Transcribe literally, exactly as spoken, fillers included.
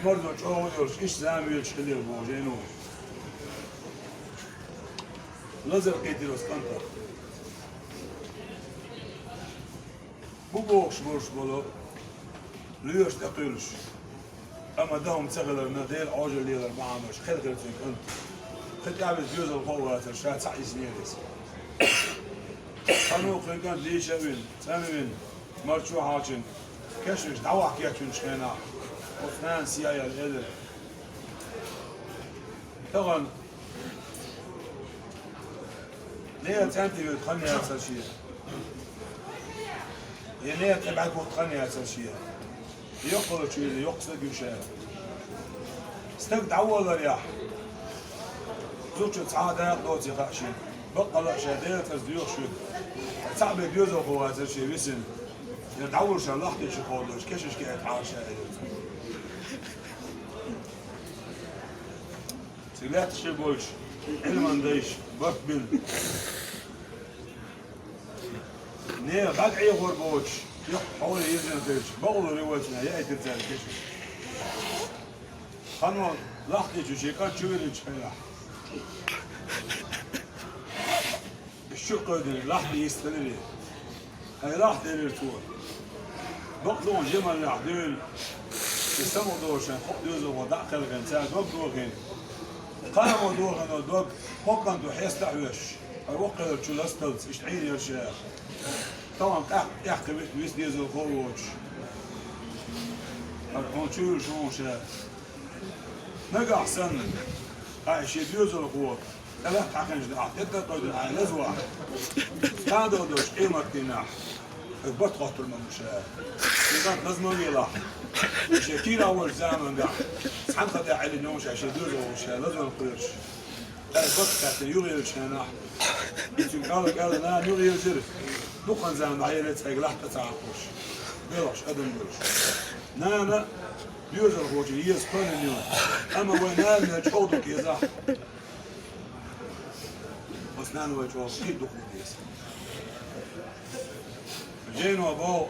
Марзо чӀогӀа йолуш, иштта зама велча хилира боху жайно. Лазар кхийтира оцу кӀантах. Бу бохуш болуш болу лоьраш тӀекхуьйлуш, амма дан хӀума ца хиларна, Делан Ӏожалла лелар бахьанаш, хелхира цуьнан кӀант. Кхин тӀаьхьа веза доьзалхо а вацара, ша цхьаъ йиснера иза. Цхьана кхуьнан кӀант дийша а вина, цӀан а вина, марчо хьалчина, кешнаш дӀавахка кечвинчу хенахь, оцу нанас яа яьлла элира: «Тахана нехан цӀентий вуьту хан яцара шен. Я нехан тӀе бӀаьрг хӀутту хан яцара шен. Йоккхалла чу йилла йоккха стаг ю ша». Стаг дӀаволларехь, зудчун цхьа а дакъа доций хаьа шена. Баккъалла а ша Делан цӀарца доьхуш ю. Цхьаъ бен доьзалхо вацара шен висина. Я дӀавуьллуш лахтичу кховдалаш, кешнашка а тӀехьа ша элира цо. Цига лаьтташ хир болчу Ӏилман дайша барт бина. Нехан бӀаьрг Ӏехор боцуш, юха хьоле йирзина хилча, бакъалла революцина яийтира цара кешнаш. Ханон лахтичу шен кӀант чу виринчу хенахь, иза чу а кхевдина, лахта йистхилира. Хьайн лахта элира цо. Бакъдолчу жиманнехь дуьйна, и самукъа долуш шайн кхо доьзалхо дӀа а кхелхина, цара дог дохийна. Кхаамо дохийна дог, хӀокхунна ду хьеста а хьоьшуш, хьайн воккхаллачу ласталц иштта Ӏийр яра ша. Тахана къаьхьа, къаьхьа вист вист доьзалхо а воцуш. ХӀара хьуна чу вуьллуш ву ша. Нагахь санна, хьайн шен доьзалхо тӀелатта хьаькхинчу дийнахь, тӀе тӀекхуьйдина хьайн лазавахь, кхана долуш къематдийнахь, аса барт хоттур ма бу ша. Шен кӀант лаза ма велахь. Шен кийрахь волчу заманахь цхьана хатӀехь Ӏеллина йолуш шен доьзалхо ша лазонна кхоьруш. Аса барт хаьттина юхаеллачу хенахь, и цуьнга аьлла, аьлла, нана юхаелира. Дукха хан зама дӀаелира цхьаьнга лахта тӀе ца хьакхош, белхаш адам долуш. Нана доьзалхочун еза кхоьллина ю, амма вайн нана мел чӀогӀа ду кезахь, оцу нана вай чӀогӀа кхин дукха ду деза. Жайно боху,